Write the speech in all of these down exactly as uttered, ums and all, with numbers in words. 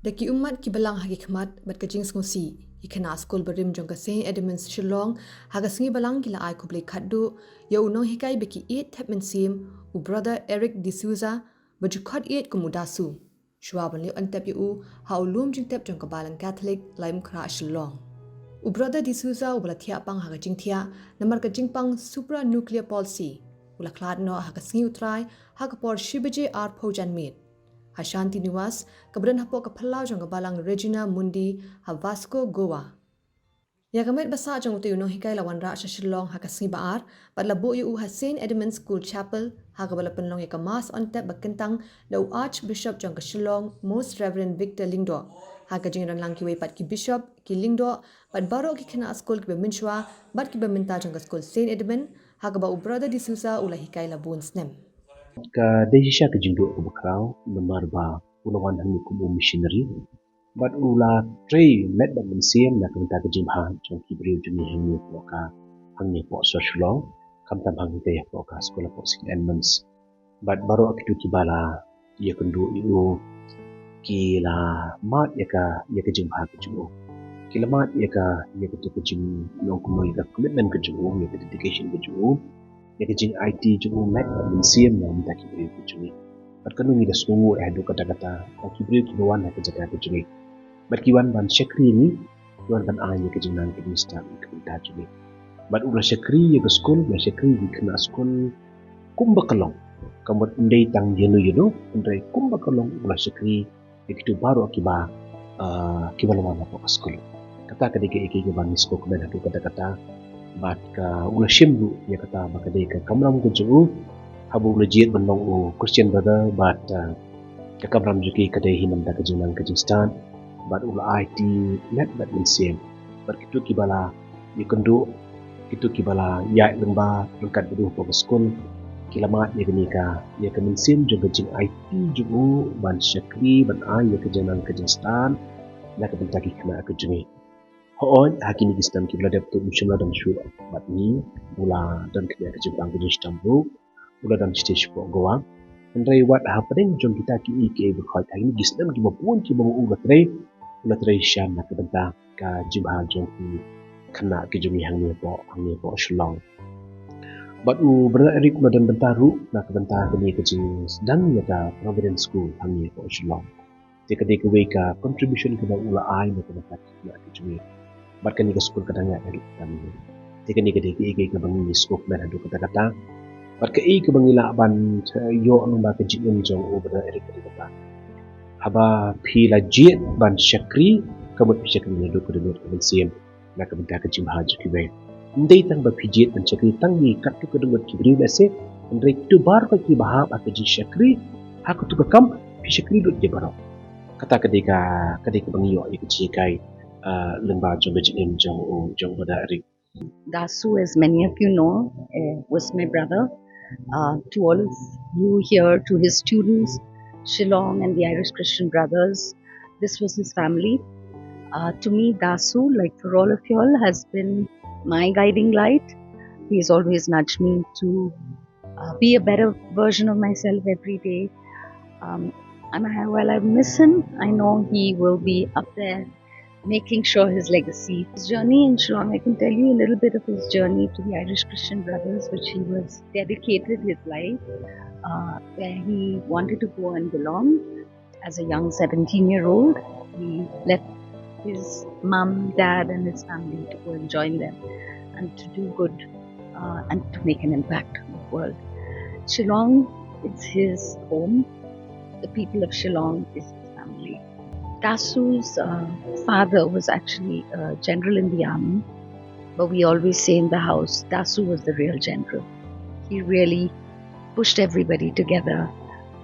Da ki ummat ki balang ha ki khmat bad ka jingsngewsih, ki khynnah skul barim jong ka Saint Edmund's Shillong ha ka sngi balang ki la ai khublei khatduh ïa u nonghikai ba ki ïeit thep mynsiem, u Brother Eric D'Souza, ba ju khot ïeit kum u Dasu, shuwa ban leh ontep ïa u ha u lum jingtep jong ka Balang Catholic Laitumkhrah, Shillong. U Brother D'Souza uba la thiah pang ha ka jingthiah namar ka jingpang supranuclear palsy u la khlad noh ha ka sngi U Trai ha ka por shi baje arphew janmiet ha Shanti Niwas kaba don hapoh ka phyllaw jong ka Balang Regina Mundi ha Vasco, Goa. Ïa ka met ba sah jong utei u nonghikai la wanrah sha Shillong ha ka sngi ba ar bad la buh ïa u ha Saint Edmund's School Chapel ha kaba la pynlong ïa ka Mass ontep ba kyntang da u Archbishop jong ka Shillong, Most Reverend Victor Lyngdoh, ha ka jingïadonlang kiwei pat ki Bishop, ki Lyngdoh bad baroh ki khynnah skul kiba mynshuwa bad kiba mynta jong ka skul Saint Edmund, ha kaba u Brother D'Souza u la hikai la bun snem. Ka dei shisha ka jingduh kaba khraw namar ba u la wan hangne kum u missionary bad u la trei met bad mynsiem na ka bynta ka jingbha jong ki briew jong ngi hangne hapoh ka, hangne hapoh sor Shillong, khamtam hangne hapoh ka skul hapoh Saint Edmund's. Bad baroh kito kiba la ïakynduh ïa u ki la mad ïa ka, ïa ka jingbha ka jong u. Ki la mad ïa ka, ïa kato ka jinglong kumno, ïa ka commitment ka jong u, ïa ka dedication ka jong u, ïa ka jingaiti jong u met bad mynsiem na ka bynta ki briew ki jong ngi. Bad kano ngi da sngewnguh ïa haduh katta katta ba ki briew kiba wan ha ka jaka ka jong ngi bad ki wan ban shakri ïa ngi, ki wan ban ai ïa ka jingnang ka jingstad na ka bynta jong ngi. Bad u la shakri ïa ka skul, u la shakri ïa ki khynnah skul kumba ka long. Ka mut ym dei tang ïano ïano, hynrei kumba ka long u la shakri ïa kito baroh kiba, ah, kiba la wan hapoh ka skul. Kata ka dei kaei kaei kaba ngi sngewkmen haduh katta katta. Bad ka, u la shim ruh ïa kata ba ka dei ka kamram ka jong u haba u la jied ban long u Christian Brother bad, ah, ka kamram jong ki ka dei hi namar ka jingnang ka jingstad bad u la aiti met bad mynsiem. Bad kito kiba la ïakynduh, kito kiba la ïaid lyngba ryngkat bad u hapoh ka skul, ki la mad ïa kane ka, ïa ka mynsiem jong ka jingaiti jong u ban shakri, ban ai ïa ka jingnang ka jingstad na ka bynta ki khynnah ka jong ngi. Hooid, ha kine ki snem kiba la dep te um shym la don shuh bad ngi, u la don kane ka jingpang ka jingshitom ruh, u la don shatei shapoh Goa. Hynrei wat hapdeng jong kita kiei kiei baroh, ha kine ki snem kiba bun kiba u la trei, u la trei shisha na ka bynta ka jingbha jong ki khynnah ki jong ngi hangne hapoh, hangne hapoh Shillong. Bad u Brother Eric u la don bynta ruh na ka bynta kane ka jingsdang ïa ka Providence School hangne hapoh Shillong. Te ka dei kawei ka contribution kaba u la ai na ka bynta ki khynnah ki jong ngi. Bad kane ka skul ka dang ïaid haduh katta mynta. Te kane ka dei kaei kaei kaba ngi sngewkmen haduh katta katta. Bad kaei kaba ngi lah ban, eh, ïoh lyngba ka jingim jong u Brother Eric ka dei kata, haba phi la jied ban shakri, ka mut phi shakri naduh ka dohnud ka mynsiem na ka bynta ka jingbha jong kiwei. Ym dei tang ba phi jied ban shakri tang ïa katto ka dohnud ki briew lehse, hynrei kito baroh kiba hap ha ka jingshakri ha kato ka kam, phi shakri lut ïa baroh. Kata ka dei ka, ka dei kaba ngi ïoh ïa ka jinghikai, ah, lyngba jong ka jingim jong u, jong u Brother Eric. Dasu, as many of you know, eh, was my brother. Uh, to all of you here, to his students, Shillong and the Irish Christian Brothers, this was his family. Uh, to me, Dasu, like for all of you all, has been my guiding light. He's always nudged me to, uh, be a better version of myself every day. Um, and I, while I miss him, I know he will be up there making sure his legacy. His journey in Shillong, I can tell you a little bit of his journey to the Irish Christian Brothers, which he was dedicated his life, uh, where he wanted to go and belong. As a young seventeen-year-old, he left his mum, dad, and his family to go and join them and to do good, uh, and to make an impact on the world. Shillong is his home. The people of Shillong is his family. Dasu's, uh, father was actually a general in the army, but we always say in the house, Dasu was the real general. He really pushed everybody together,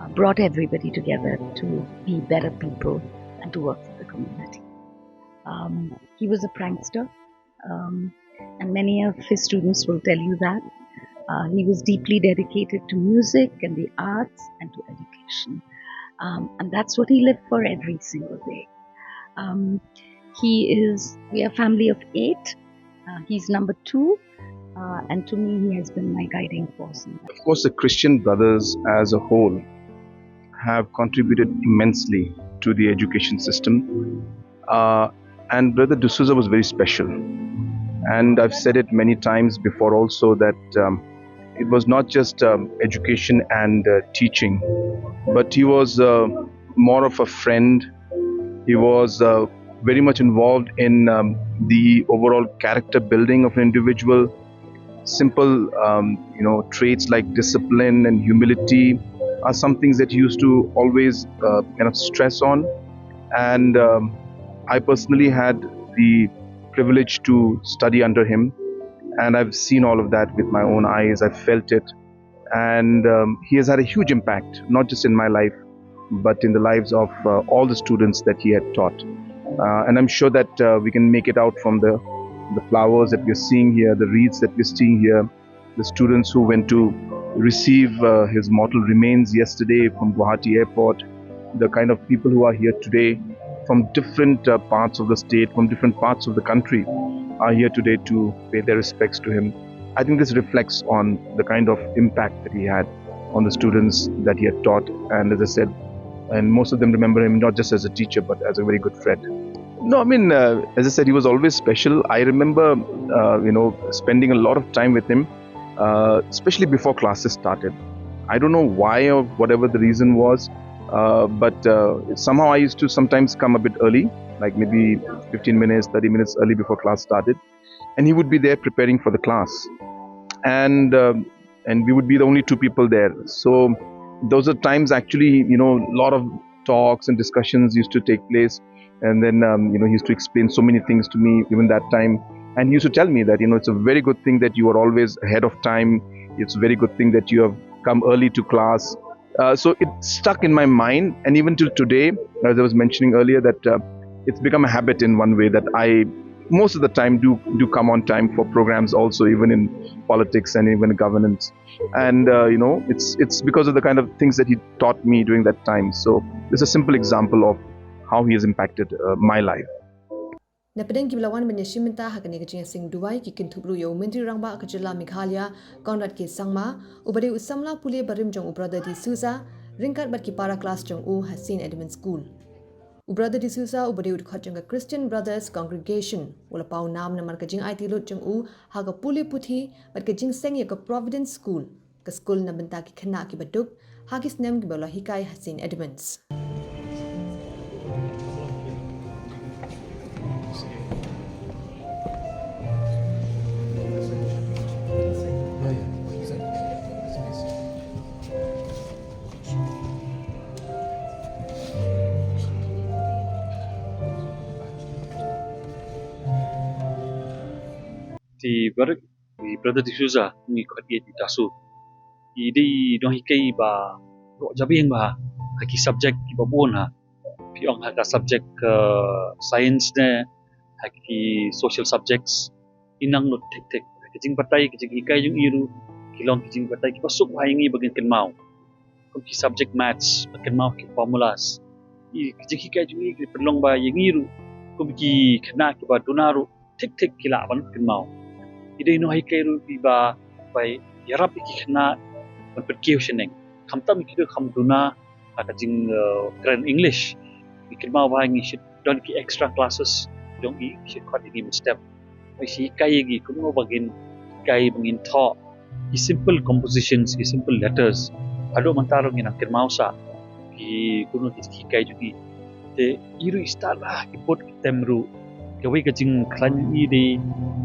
uh, brought everybody together to be better people and to work for the community. Um, he was a prankster, um, and many of his students will tell you that. Uh, he was deeply dedicated to music and the arts and to education. Um, and that's what he lived for every single day. Um, he is, we are a family of eight. Uh, he's number two, uh, and to me, he has been my guiding force. Of course, the Christian Brothers as a whole have contributed immensely to the education system. Uh, and Brother D'Souza was very special. And I've said it many times before also that um, it was not just um, education and uh, teaching, but he was uh, more of a friend. He was uh, very much involved in um, the overall character building of an individual. Simple, um, you know, traits like discipline and humility are some things that he used to always uh, kind of stress on. And um, I personally had the privilege to study under him, and I've seen all of that with my own eyes. I've felt it, and um, he has had a huge impact, not just in my life, but in the lives of uh, all the students that he had taught. Uh, and I'm sure that uh, we can make it out from the the flowers that we're seeing here, the wreaths that we're seeing here, the students who went to receive uh, his mortal remains yesterday from Guwahati Airport, the kind of people who are here today from different uh, parts of the state, from different parts of the country, are here today to pay their respects to him. I think this reflects on the kind of impact that he had on the students that he had taught. And as I said, and most of them remember him not just as a teacher, but as a very good friend. No, I mean, uh, as I said, he was always special. I remember, uh, you know, spending a lot of time with him, uh, especially before classes started. I don't know why or whatever the reason was, uh, but uh, somehow I used to sometimes come a bit early, like maybe fifteen minutes, thirty minutes early before class started, and he would be there preparing for the class, and um and we would be the only two people there. So those are times actually, you know, a lot of talks and discussions used to take place, and then um, you know, he used to explain so many things to me even that time. And he used to tell me that, you know, it's a very good thing that you are always ahead of time. It's a very good thing that you have come early to class. Uh, so it stuck in my mind, and even till today, as I was mentioning earlier, that uh, it's become a habit in one way that I most of the time do do come on time for programs also, even in politics and even governance. And uh, you know, it's it's because of the kind of things that he taught me during that time. So it's a simple example of how he has impacted uh, my life. Na pdeng kiba la wan ban ïashim bynta ha kane ka jingïaseng duwai ki kynthup ruh ïa u Myntri Rangbah ka jylla Meghalaya, Conrad K Sangma, uba dei u samla pule barim jong u Brother D'Souza, ryngkat bad ki para klas jong u ha Saint Edmund School. U Brother D'Souza uba dei u dkhot jong ka Christian Brothers Congregation u la paw nam namar ka jingaiti lut jong u ha ka pule puthi bad ka jingseng ïa ka Providence School, ka skul na bynta ki khynnah kiba duk, ha ki snem kiba la hikai ha Saint Edmund's. Te baroh i Brother D'Souza ngi khot ïa i Dasu. I dei i nonghikai ba roh jabieng ba ha ki subject kiba bun ha. Phi ong ha ka subject uh, science ne ha ki social subjects. I nang lut thik thik ha ki jingbatai ki jinghikai jong i ruh ki long ki jingbatai kiba suk ha ïa ngi ba ngin kynmaw. Kum ki subject maths ba kynmaw ki formulas. I ki jinghikai jong i ki pynlong ba ïa ngi ruh kum ki khynnah kiba duna ruh thik thik ki lah ban kynmaw. I dei nonghikai ruh iba ba ïarap ïa ki khynnah ban pynkiew shaneng. Khamtam ïa ki ruh kham duna ha ka jing uh, kren English. Ngi kynmaw ba ngi shu don ki extra classes jong i, ngi shu khot ïa ngi mynstep. Ba i shu hikai ïa ngi kumno ba ngin hikai ba ngin thoh ki simple compositions, ki simple letters. Haduh mynta ruh ngi nang kynmaw sa ki kumno ki hikai jong i. Te i ruh i stad ba ki put ki tem ruh. Kawei ka jingkhlaiñ i dei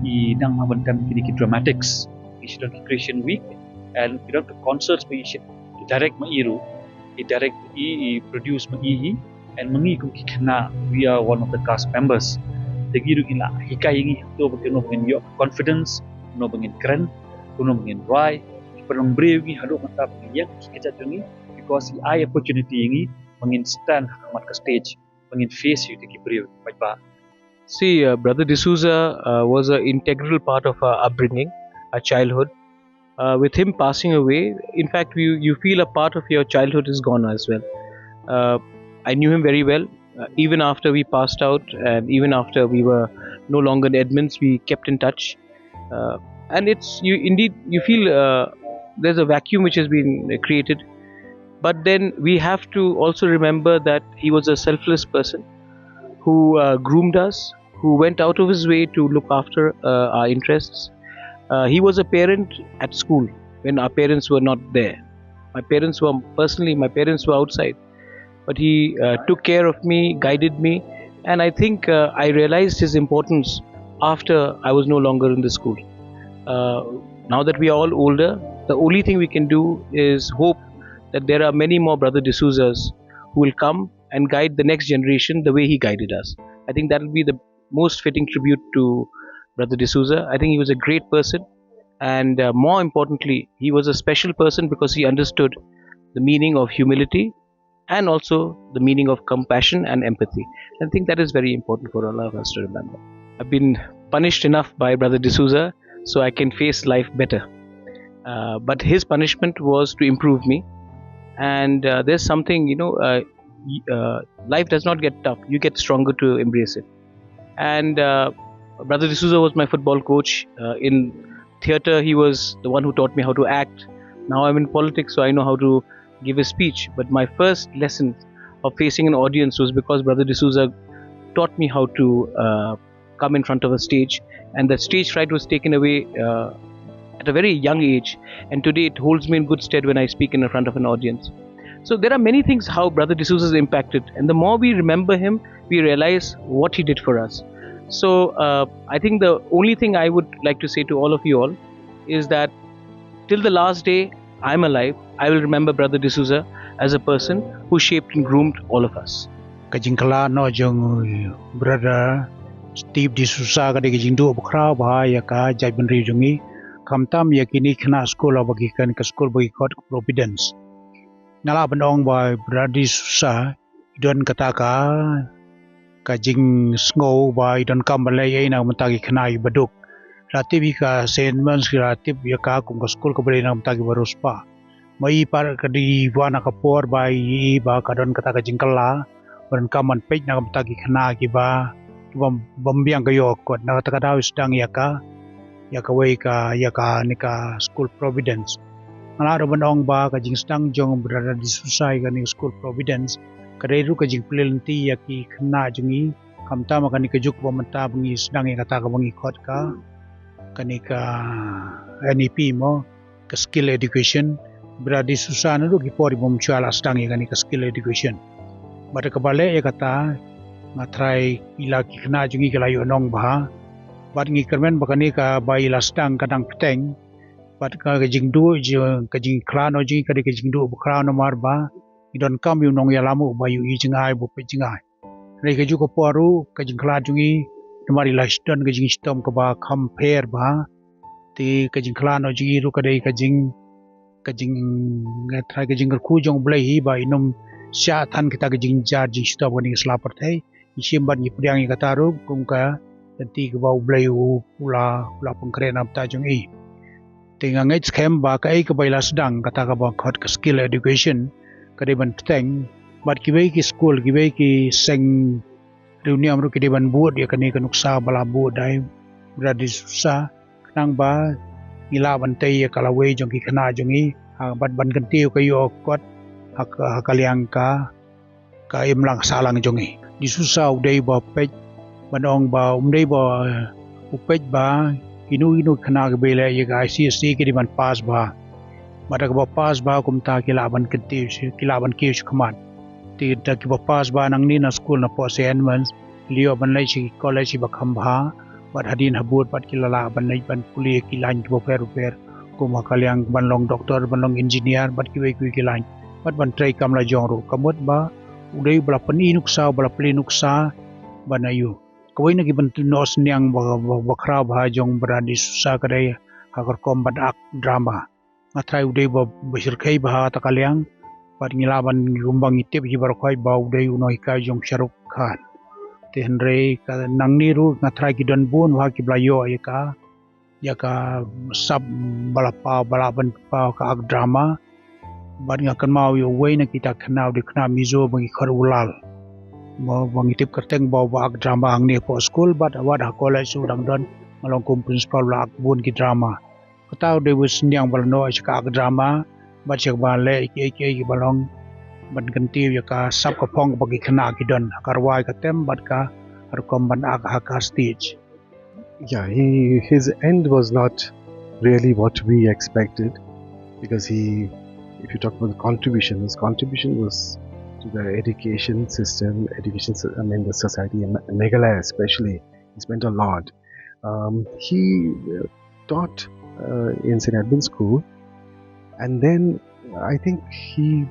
i nang ha ban tem kine ki dramatics. I shu don ki Creation Week and i don ki concerts ba i shu direct ma i ruh. I direct i, i produce ma i hi. And ma ngi kum ki khynnah, we are one of the cast members. Te ngi ruh ngi lah hikai ïa ngi hato ba kumno ba ngin ïoh confidence, kumno ba ngin kren, kumno ba ngin rwai. Ki pynlong briew ïa ngi haduh mynta ba ngi ïeng ki kjat jong ngi because i ai opportunity ïa ngi ba ngin stand ha khmat ka stage ba ngin face ïa ki briew. Peit ba See, uh, Brother D'Souza uh, was an integral part of our upbringing, our childhood. Uh, with him passing away, in fact, you, you feel a part of your childhood is gone as well. Uh, I knew him very well. Uh, even after we passed out, and even after we were no longer in Edmund's, we kept in touch. Uh, and it's you indeed you feel uh, there's a vacuum which has been created. But then we have to also remember that he was a selfless person who uh, groomed us, who went out of his way to look after uh, our interests. Uh, he was a parent at school when our parents were not there. My parents were personally, my parents were outside, but he uh, took care of me, guided me, and I think uh, I realized his importance after I was no longer in the school. Uh, now that we are all older, the only thing we can do is hope that there are many more Brother D'Souza's who will come and guide the next generation the way he guided us. I think that will be the most fitting tribute to Brother D'Souza. I think he was a great person, and uh, more importantly, he was a special person because he understood the meaning of humility and also the meaning of compassion and empathy. I think that is very important for all of us to remember. I've been punished enough by Brother D'Souza, so I can face life better. Uh, but his punishment was to improve me. And uh, there's something, you know, uh, y- uh, life does not get tough. You get stronger to embrace it. And uh, Brother D'Souza was my football coach. Uh, in theater, he was the one who taught me how to act. Now I'm in politics, so I know how to give a speech. But my first lesson of facing an audience was because Brother D'Souza taught me how to uh, come in front of a stage. And that stage fright was taken away uh, at a very young age. And today it holds me in good stead when I speak in front of an audience. So there are many things how Brother D'Souza is impacted. And the more we remember him, we realize what he did for us. So uh, I think the only thing I would like to say to all of you all is that till the last day I'm alive, I will remember Brother D'Souza as a person who shaped and groomed all of us. Ka jingkylla noh jong Brother Steve D'Souza ka dei ka jingduh bakhraw bha ïa ka jaitbynriew jong ngi. Khamtam ïa kine khynnah skul ba ki kren ka skul ba ki khot Providence. Nga lah ban ong ba Brother D'Souza i don kata ka ka jingsngew ba i donkam ban leh ei na ka bynta ki khynnah kiba duk. La tip ïa ka Saint Mons, la tip ïa ka kum ka skul kaba dei na ka bynta kiba riewspah. Ma i pat ka dei wan ha ka por ba i ba ka don kata ka jingkylla ba donkam ban peit na ka bynta ki khynnah kiba bym biang ka ïoh ka kot. Na kata ka daw i sdang ïa ka ïa kawei ka ïa kane ka skul Providence. Nga lah ruh ban ong ba ka jingsdang jong Brother D'Souza ïa kane ka skul Providence ka dei ruh ka jingpynlynti ïa ki khynnah jong ngi, khamtam ha kane ka juk ba mynta ba ngi sdang ïa kata kaba ngi khot ka kane ka N E P mo, ka skill education. Brother D'Souza naduh ki por i bym shuwa la sdang ïa kane ka skill education. Bad kaba leh ïa kata nga tharai ila ki khynnah jong ngi ki la ïoh nong bha. Bad ngi kyrmen ba kane kaba i la sdang ka dang bteng. Bad ka jingduh jong ka jingkylla noh jong ngi ka dei ka jingduh bakhraw namar ba i donkam ïa u nongïalam uba ïohi jngai, ba peit jngai. Hynrei ka juk ka por ruh ka jingkylla jong ngi namar i la don ka jingshitom kaba kham pher bha. Te ka jingkylla noh jong ngi ruh ka dei ka jing ka jing nga tharai ka jingkyrkhu jong U Blei hi ba i nym shah than kita ka jingjia jingshitom ha kane ka sla pyrthei. Ngi shim bad ngi pdiang ïa kata ruh kum ka lynti kaba U Blei u la u la pynkhreh na ka bynta jong i. Te nga ngeit skhem ba kaei kaba i la sdang kata kaba khot ka skill education ka dei ban bteng bad kiwei ki skul, kiwei ki seng riewniam ruh ki dei ban bud ïa kane ka nuksa ba la bud da i Brother D'Souza khnang ba ngi lah ban tei ïa ka lawei jong ki khynnah jong ngi ha bad ban kyntiew ka ïoh ka kot ha ka, ha ka liang ka ka imlang sahlang jong ngi. D'Souza u dei ba peit ban ong ba um dei ba u peit ba kino kino khynnah kiba leh ïa ka I C S E ki dei ban pass bha. Bad da kaba pass bha kumta ki lah ban kyntiew sha, ki lah ban kiew shakhmat. Te da kiba pass bha nangne na skul na poh Saint Edmunds ki la ïoh ban leit sha ki college kiba kham bha. Bad hadien habud bad ki la lah ban leit ban pule ki lain kiba pher bapher kum ha ka liang ban long doktor, ban long engineer bad kiwei kiwei ki lain. Bad ban trei kam la jong ruh. Ka mut ba u dei ba la pyni nuksa, ba la plie nuksa ban ayu. Kawei na ki ban noh synñiang ba, ba, bakhraw bha jong Brother D'Souza ka dei ha ka rukom ban act drama. Nga tharai u dei ba, ba shyrkhei bha ha kata ka liang. Bad ngi lah ban kumba ngi tip hi baroh khoit ba u dei u nonghikai jong Shah Rukh Khan. Te hynrei ka nangne ruh nga tharai ki don bun bha kiba la ïoh ïa ka ïa ka sap ba la paw, ba la ban paw ka act drama. Bad nga kynmaw ïa uwei na kita khynnah, u dei khynnah Mizo ba ngi khot u Lal. Mo ba ngi tip kyrteng ba u ba act drama hangne hapoh skul bad wat ha college u dang don, nga long kum principal u la act bun ki drama. Kata u dei ba synñiang ba la noh sha ka act drama. bad sha kaba leh ïa kiei kiei kiba long ban kyntiew ïa ka sap ka phong kaba ki khynnah ki don ha ka rwai ka tem bad ka rukom ban ak ha ka stage. Yeah, he, his end was not really what we expected, because he, if you talk about the contribution, his contribution was to the education system, education, sy- I mean, the society in Me- Meghalaya especially. He spent a lot. Um, he uh, taught uh, in Saint Edmund's School, and then I think he,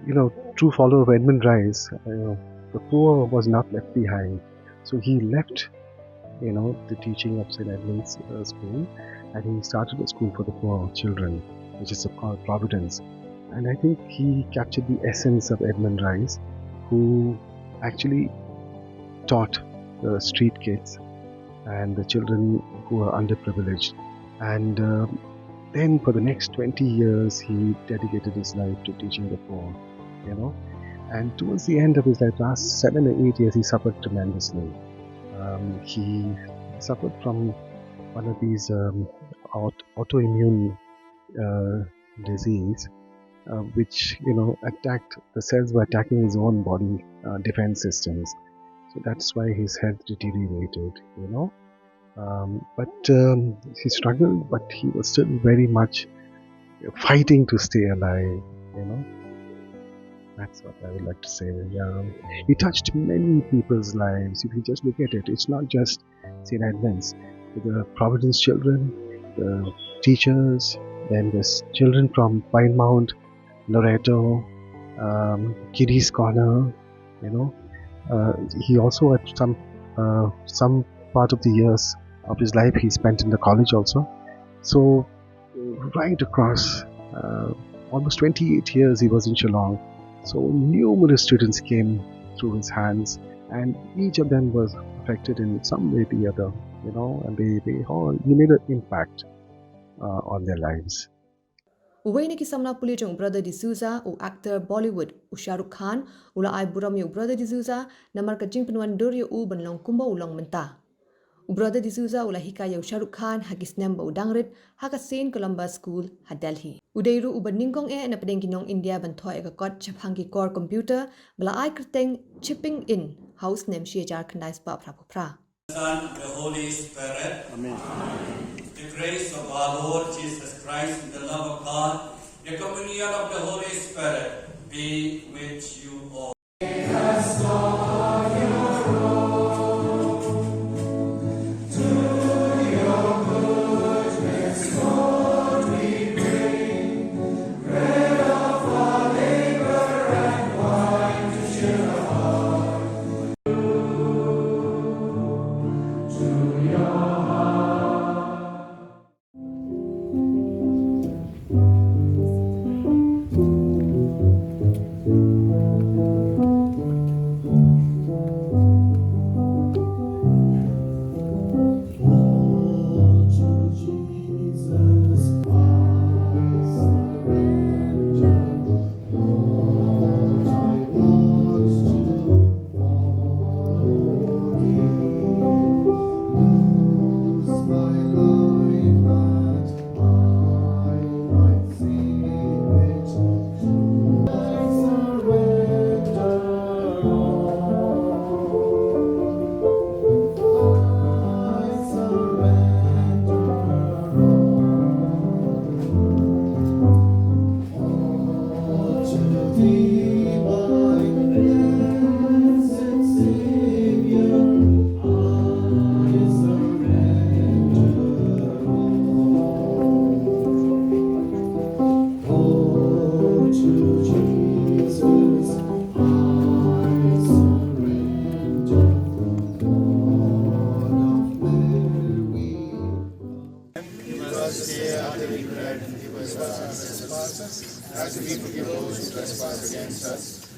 you know, true follower of Edmund Rice, uh, the poor was not left behind. So he left, you know, the teaching of Saint Edmund's uh, School, and he started a school for the poor children, which is called Providence. And I think he captured the essence of Edmund Rice, who actually taught the street kids and the children who are underprivileged. And um, then for the next twenty years, he dedicated his life to teaching the poor, you know. And towards the end of his life, last seven or eight years, he suffered tremendously. Um, he suffered from one of these um, aut- autoimmune uh, disease, uh, which, you know, attacked, the cells were attacking his own body uh, defense systems. So that's why his health deteriorated, you know. Um, but um, he struggled, but he was still very much fighting to stay alive, you know. That's what I would like to say. Um, he touched many people's lives. If you just look at it, it's not just Saint Edmund's. The Providence children, the teachers, then there's children from Pine Mount, Loreto, um, Kiddies Corner, you know. Uh, he also had some uh, some part of the years of his life he spent in the college also. So right across uh, almost twenty-eight years he was in Shillong. So numerous students came through his hands, and each of them was affected in some way or the other, you know, and they, they all, he made an impact uh, on their lives. Uwei na ki samla pule jong u Brother D'Souza, u actor Bollywood, u Shah Rukh Khan, u la ai burom ïa u Brother D'Souza namar ka jingpynwandur ïa u ban long kumba u long mynta. U Brother D'Souza u la hikai ïa u Shah Rukh Khan ha ki snem ba u dang rit ha ka Saint Columba School ha Delhi. U dei ruh uba nyngkong eh na pdeng ki nong India ban thoh ïa ka kot shaphang ki kor computer ba la ai kyrteng Chipping In ha u snem shi hajar khyndai spah phra phew phra. Son, the Holy Spirit. Amen. The grace of our Lord Jesus Christ, the love of God, the communion of the Holy Spirit be with you all.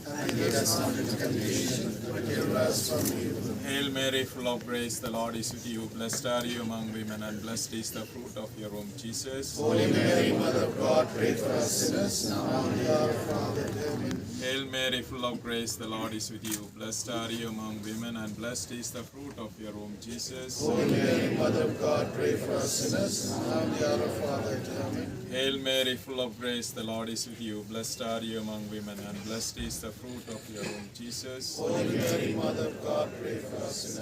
And lead us not into temptation, but deliver us from evil. Hail Mary, full of grace, the Lord is with you. Blessed are you among women, and blessed is the fruit of your womb, Jesus. Holy Mary, Mother of God, pray for us sinners, now and at the hour of our death. Amen. Hail Mary, full of grace, the Lord is with you. Blessed are you among women, and blessed is the fruit of your womb, Jesus. Holy Mary, Mother of God, pray for us sinners, now and at the hour of our death. Amen. Hail Mary, full of grace, the Lord is with you. Blessed are you among women, and blessed is the fruit of your womb, Jesus. Holy Mary, Mother of God, pray for us sinners,